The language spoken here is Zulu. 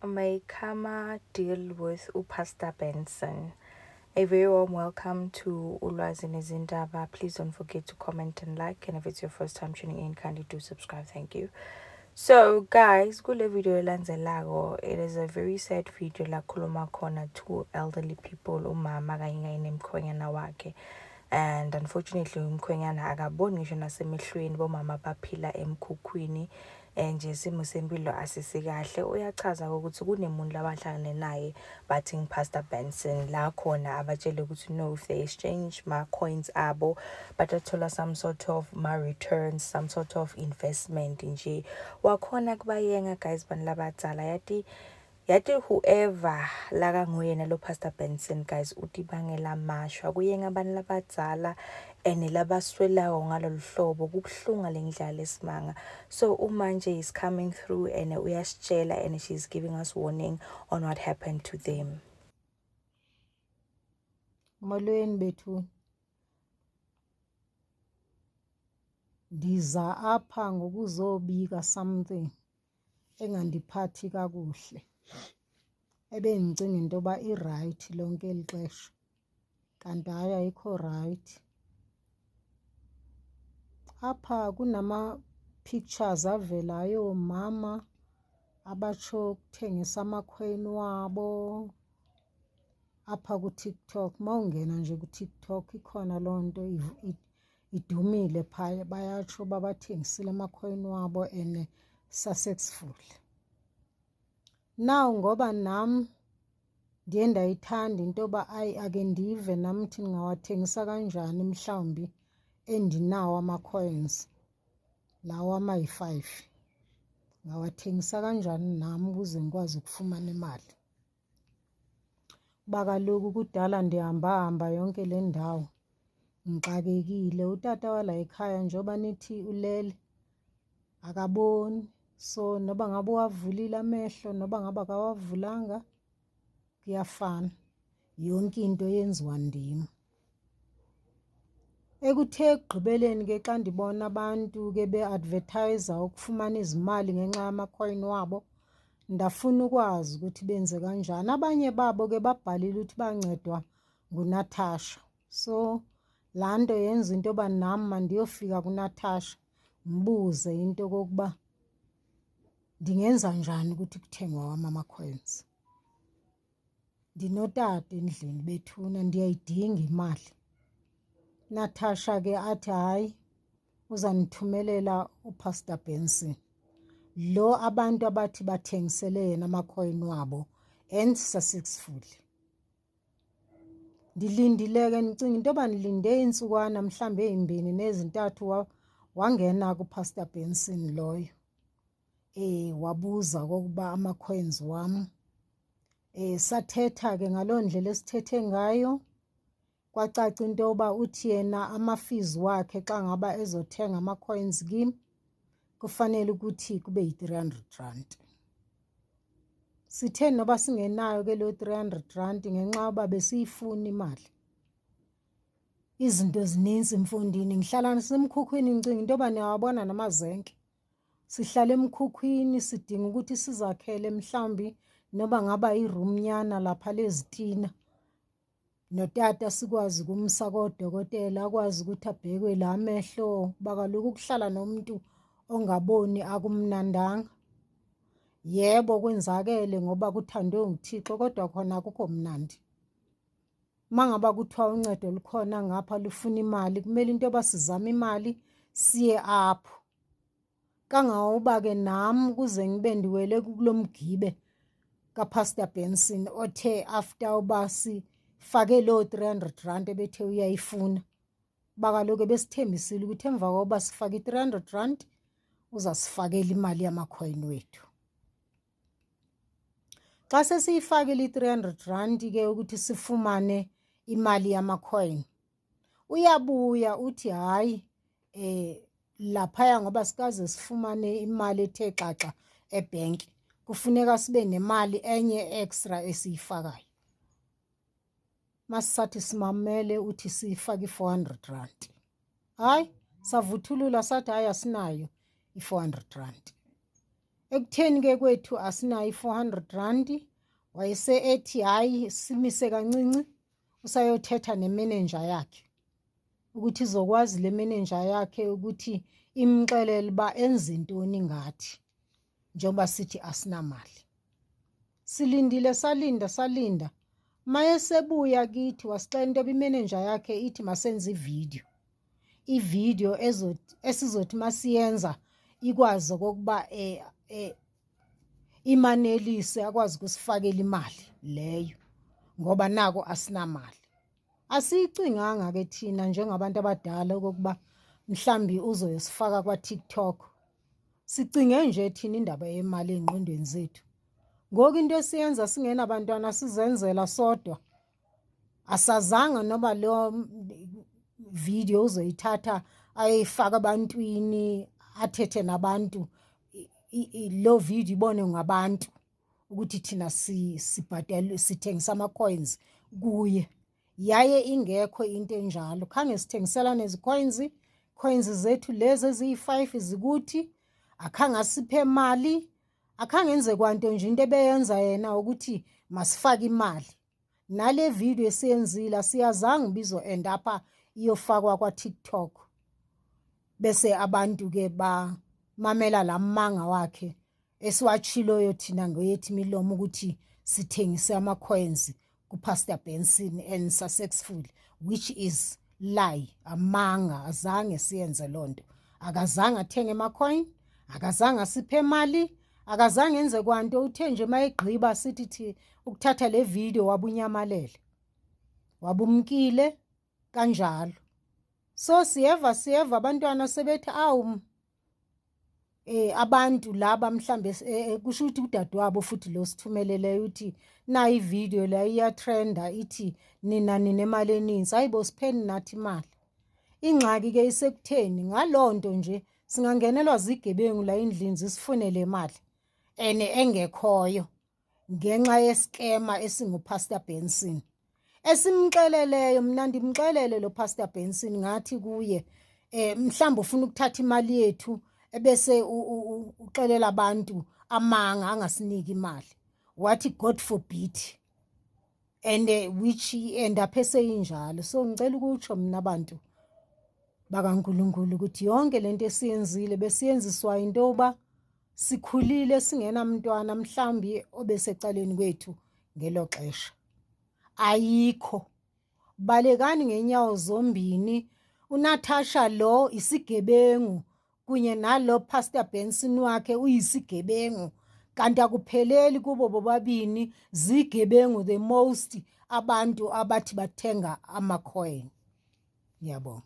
May Karma deal with Pastor Benson. A very warm welcome to Ulwazi Nezindaba. Please don't forget to comment and like. And if it's your first time tuning in, kindly do subscribe. Thank you. So guys, kule video elandzelako, it is a very sad video la khuluma khona two elderly people, umama kanye kanye nemkhwenyana wakhe. And unfortunately umkhwenyana akaboni ngisho nasemehlweni, bomama baphila emkhukhwini nje isimo sempilo asisikahle. Uyachaza ukuthi kunemuntu labahlangane naye bathi ngi-Pastor Benson la khona abatshele ukuthi no, if they exchange ma-coins abo batathola some sort of ma-returns, some sort of investment nje. Wakhona kubayenga guys bantu labadzala yati yati whoever laka nguyena lo Pastor Benson guys utibangela amashwa kuyenga abantu labadzala and labaswelayo ngalolu hlobo kubuhlungu le ndlela lesimanga. So umanje is coming through and uyasitshela and she's giving us warning on what happened to them. Molweni bethu. Ndiza apha ngokuzobika something engandiphathi kakuhle. Ebendicinga into yoba irayithi lonke eli xesha, kanti hayi ayikho rayithi. Apha kunama-pictures avelayo oomama abatsho ukuthengisa amakhweni wabo apha kuTikTok. Uma ungena nje kuTikTok ikhona loo nto idumile phaya, bayatsho uba bathengisile amakhweni wabo and successful. Now ngoba nam ndiye ndayithanda into yoba ayi ake ndive nam uthi ndingawathengisa kanjani mhlawumbi endinawo ama-coins lawo amayi-5, ngawathengisa kanjani nam ukuze ngikwazi ukufumana imali. Kuba kaloku kudala ndihambahamba yonke le ndawo ngixakekile. Utata wala ekhaya njengoba nithi ulele akaboni, so noba ngabe uwavulile amehlo noba ngabe akawavulanga kuyafana, yonke into yenziwa ndim. Ekuthe ekugqibeleni ke xa ndibona abantu ke be-advertise-a ukufumana izimali ngenxa yamakhwayini wabo, ndafuna ukwazi ukuthi benze kanjani. Abanye babo ke babhalile ukuthi bancedwa nguNatasha, so laa nto yenza into yoba nam mandiyofika kuNatasha ngibuze into yokokuba ndingenza njani ukuthi kuthengwe awam ama-coins. Ndinotata endlini bethuna, ndiyayidinga imali. Natasha ke athi hayi uzandithumelela uPastor Benson lo abantu abathi bathengisele yena amakhwayini wabo and successfully. Ndilindile ke, ndicinga into yoba ndilinde iintsukwana mhlawumbi ezimbini nezintathu, wangena kuPastor Benson loyo wabuza kokuba ama-coins wam. Sathetha ke ngaloo ndlela esithethe ngayo, kwacaca into yoba uthi yena ama-fees wakhe xa ngaba ezothenga ama-coins kim kufanele ukuthi kube yi-300 rand. Sithe noba singenayo ke leyo 300 rand ngenxa yoba besiyifuna imali. Izinto zininzi mfondini, ngihlala nasemkhukhwini, ngicinga into yoba niyawabona namazenke. Sihlala emkhukhwini, sidinga ukuthi sizakhele mhlawumbi noba ngaba i-room-nyana lapha lezitina. Notata sikwazi ukumsa kodokotela akwazi ukuthi abhekwe la amehlo, kuba kaloku ukuhlala nomuntu ongaboni akumnandanga. Yebo kwenzakele ngoba kuthandwe nguThixo, kodwa khona akukho mnandi. Uma ngaba kuthiwa uncedo lukhona ngapha lufuna imali, kumele into yoba sizame imali siye apho. Kangangokuba-ke nami kuze ngibe ndiwele kulo mgibe kaPastor Benson othe after uba sifake leyo 300 rand ebethe uyayifuna, kuba kaloku ebesithembisile ukuthi emva kokuba sifake i-300 rand uzasifakela imali yamakhwayini wethu. Xa sesiyifakile i-300 rand ke ukuthi sifumane imali yamakhwayini, uyabuya uthi hayi laphaya ngoba sikaze sifumane imali ethe xaxa ebhenki, kufuneka sibe nemali enye extra esiyifakayo. Masisathi simamele uthi siyifake i-400 rand. Hayi, savuthulula sathi hayi asinayo i-400 rand. Ekutheni ke kwethu asinayo i-400 rand, wayese ethi hayi, simise kancinci, usayothetha nemenenja yakhe ukuthi izokwazi le menenja yakhe ukuthi imxelele uba enze ntoni ngathi njengoba sithi asinamali. Silindile, salinda, salinda. Mayesebuya kithi wasixela into yoba imenenja yakhe ithi masenze ividiyo, ividiyo esizothi masiyenza ikwazi okokuba imanelise akwazi ukusifakela imali leyo, ngoba nako asinamali. Asiyicinganga ke thina njengabantu abadala okokuba mhlambi uzoyosifaka kwa-TikTok. Sicinge nje thina indaba yemali ey'ngqondweni zethu. Ngoku into esiyenza singenabantwana sizenzela sodwa, asazanga noba leyo video uzoyithatha ayeyifaka ebantwini, athethe nabantu, lo video ibone ngabantu ukuthi thina sibhadale, sithengisa ama-coins kuye, yaye ingekho into enjalo. Khange sithengiselane ezi-coins, coins zethu lezi eziyi-5 zikuthi akhange asiphe mali, akhange enze kwanto nje. Into ebeyenza yena ukuthi masifake imali. Nale video esiyenzile asiyazanga ibizo end apha iyofakwa kwa-TikTok, bese abantu ke bamamela lamanga wakhe esiwachiloyo thina ngeyethi imilomo ukuthi sithengise ama-coins kuPastor Benson and successful, which is lie, amanga. Azange siyenze lonto, akazange athenge ama-coin, akazange asiphe mali, akazange enze kwanto. Uthe nje mayegqiba sithi thi ukuthatha le video, wabunyamalele, wabumkile kanjalo. So siyeva, siyeva abantwana sebethi awu, abantu laba mhlambe kusho ukuthi udadewabo futhi lo sithumeleleyo uthi nayi ivideo la iyatrenda, ithi nina ninemali eninzi, hayibo, sipheni nathi imali. Ingxaki ke isekutheni ngalonto nje singangenelwa zigebengu la endlini, zisifune le mali ene engekhoyo ngenxa yeskema esinguPastor Benson esimxeleleyo. Mina ndimxelele lo Pastor Benson, ngathi kuye mhlawumbe ufuna ukuthatha imali yethu ebese uxelela abantu amanga angasiniki imali. Wathi God forbid, and which end up eseyinjalo. So ngicela ukutsho mina, abantu bakaNkuluNkulu, ukuthi yonke lento esiyenzile besiyenziswa into yoba sikhulile singenamntwana mhlambi obesecaleni kwethu ngelo xesha. Ayikho, balekani ngenyawo zombini. UNatasha lo isigebengu kunye nalo Pastor Benson wakhe uyisigebengu, kanti akupheleli kubo bobabini, zigebengu the most abantu abathi bathenga ama-coin. Ngiyabonga.